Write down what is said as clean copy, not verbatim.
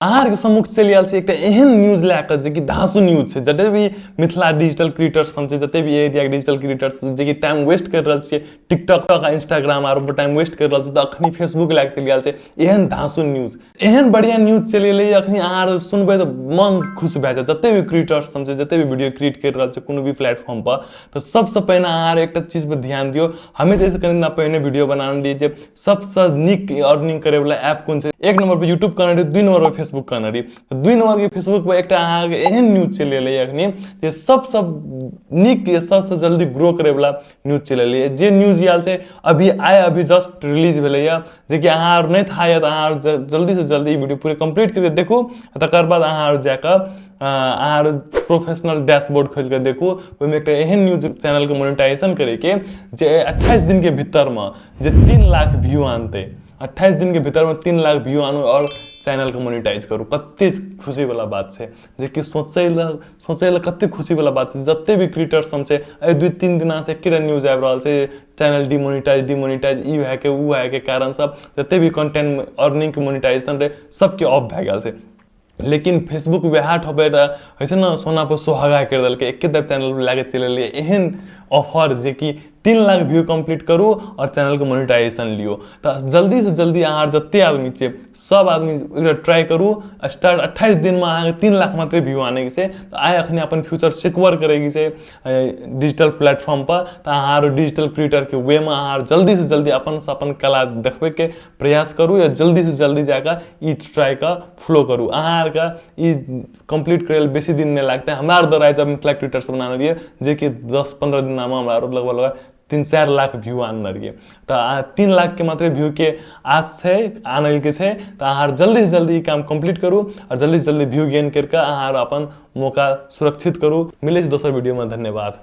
अहाँ सम्मुख चलि आयल छै एकटा एहन न्यूज लए कऽ जेकि धाँसू न्यूज छै। जते भी मिथिला डिजिटल क्रिएटर्स सब छै, जते भी एरियाके डिजिटल क्रिएटर्स जेकि टाइम वेस्ट करि रहल छियै टिकटॉक आ इंस्टाग्राम आर पर टाइम वेस्ट करि रहल छै, तऽ अखनी फेसबुक लए कऽ चलि आयल छै एहन धाँसू न्यूज, एहन बढ़िआँ न्यूज चलि एलै। अखनी अहाँ सुनबै तऽ मन खुश भए जायत। जते भी क्रिएटर्स सब छै, जते भी वीडियो क्रिएट करि रहल छै कोनो भी प्लेटफॉर्म पर, तऽ सबसँ पहिने अहाँ एकटा चीज पर ध्यान दियौ। हमे जैसे कनि दिना पहिने वीडियो बनाने रहियै जे सबसँ नीक अर्निंग करे वाला ऐप कोन छै, एक नंबर पर यूट्यूब कहने रही, 2 नंबर पर फेसबुक कहने रही। 2 नंबर के फेसबुक पर एकटा अहाँके एहन न्यूज चलि एलै अखनी जे सबसँ नीक सबसँ जल्दी ग्रो करे वाला न्यूज चलि एलै। जे न्यूज आयल छै अभी आइ अभी जस्ट रिलीज भेलैया, जेकि अहाँ आर नहि था तऽ अहाँ जल्दी से जल्दी ई वीडियो पूरे कंप्लीट करके देखू, तकर बाद अहाँ आर जाकऽ अहाँ आर प्रोफेशनल डैशबोर्ड खोलि कऽ देखू। ओहिमे एकटा एहन न्यूज चैनलके मोनिटाइजेशन करैके जे 28 दिनके भीतरमे जे 3 लाख व्यू आनतै। 28 दिनके भीतरमे 3 लाख व्यू आनू आओर चैनलके मोनिटाइज करू। कते खुशीवला बात छै जेकि सोचै लए कते खुशीवला बात छै। जते भी क्रिएटर सब छै एहि 2-3 दिनासँ एकेटा न्यूज आबि रहल छै, चैनल डिमोनिटाइज डिमोनिटाइज ई भए के ओ भए के कारण सब जते भी कंटेंट अर्निंगके मोनिटाइजेशन रहै सबके ऑफ भए गेल छै। लेकिन फेसबुक वएह ठोपे होइ छै ने, सोना पर सोहागा करि देलकै, एके दब चैनल लए कऽ चलि एलियै एहन ऑफर जेकि 3 लाख व्यू कंप्लीट करू और चैनलके मोनिटाइजेशन लियौ। तऽ जल्दी से जल्दी अहाँ जते आदमी छियै सब आदमी एकरा ट्राई करू स्टार्ट। 28 दिनमे अहाँके 3 लाख मात्र व्यू आनैके छै, तऽ आइ अखनी अपन फ्यूचर सिक्योर करैके छै डिजिटल प्लेटफॉर्म पर, तऽ अहाँ आर डिजिटल क्रिएटरके वेमे अहाँ आर जल्दी से जल्दी अपन से अपन कला देखबैके प्रयास करू या जल्दी से जल्दी जाकऽ ई ट्राईके फ्लो करू। अहाँ आरके ई कंप्लीट करै लए बेसी दिन नहि लागतै। हमरा आर द्वारा जब मिथिला क्रिएटर सब बनाने रहियै जेकि 10-15 दिनामे हमरा आर लगभग लगभग 3-4 लाख व्यू आनने रहियै। तऽ 3 लाखके मात्र व्यूके आस छै आनैके छै, तऽ अहाँ आर जल्दी से जल्दी ई काम कंप्लीट करू आओर जल्दी से जल्दी व्यू गेन करिके अहाँ आर अपन मौका सुरक्षित करू। मिलै छै दोसर वीडियोमे, धन्यवाद।